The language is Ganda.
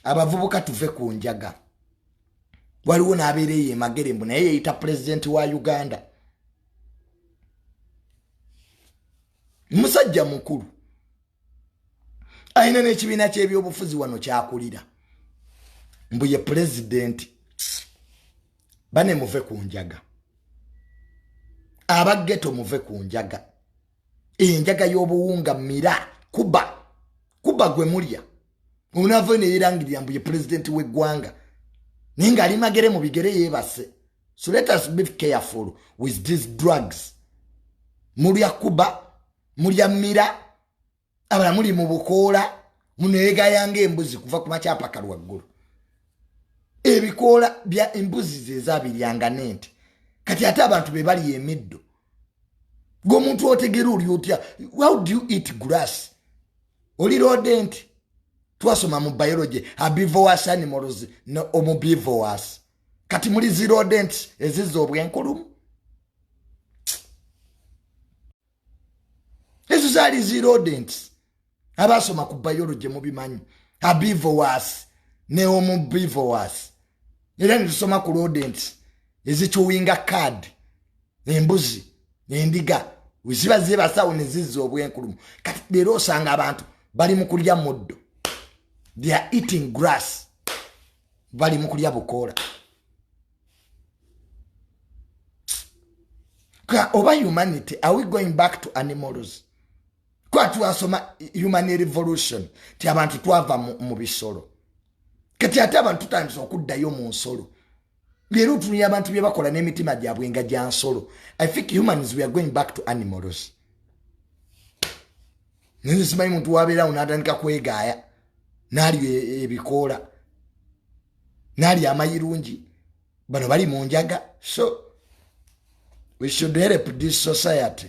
Abavubuka tuve ku njaga. Waliwo n'abeera eyo emagere mbu naye yeyita pulezidenti wa Uganda. Musajja mukulu alina n'ekibiina ky'ebyobufuzi wano kyakulira mbu ye pulezidenti. Bane muve ku njaga, abageto muve ku njaga. Enjaga y'obuwunga mira kuba kuba gwe mulya. Onaava neyerangirira mbu ye pulezidenti w'eggwanga naye ng'ali magere mu bigere yeebase. So let us be careful with these drugs. Mulya kuba, mulya mira, abala muli mu bukoola, muneegayanga embuzi kuva ku makyapaka lwaggulu. Ebikoola bya embuzi ze zabiryanga n'ente. Kati ate abantu be bali emiddo. Gwe omuntu otegera oli otya? How do you eat grass? Oli rodent? Twasoma mu biology herbivorous animals ne omnivorous. Kati muli zi rodents ezizza obwenkulumu. Ezo zaali zi rodents. Abasoma ku biology mubimanyi, herbivorous ne omnivorous. Era netusoma ku rodents ezikyuwinga cud, embuzi, endiga ziba zebasawo nezizza obwenkulumu. Kati leero osanga abantu bali mu kulya muddo, they are eating grass, bali mu kulya bukoola. Oba humanity, are we going back to animals? Kwa twasoma human revolution ti abantu twava mu bisolo. Kati ate abantu tutandise okuddayo mu nsolo. Leero otunulira abantu bye bakola n'emitima gyabwe nga gya nsolo. I think humans, we are going back to animals. Nze simanyi muntu wabeerawo n'atandika kwegaaya n'alya ebikoola n'alya amayirungi. Bano bali mu njaga. So we should help this society.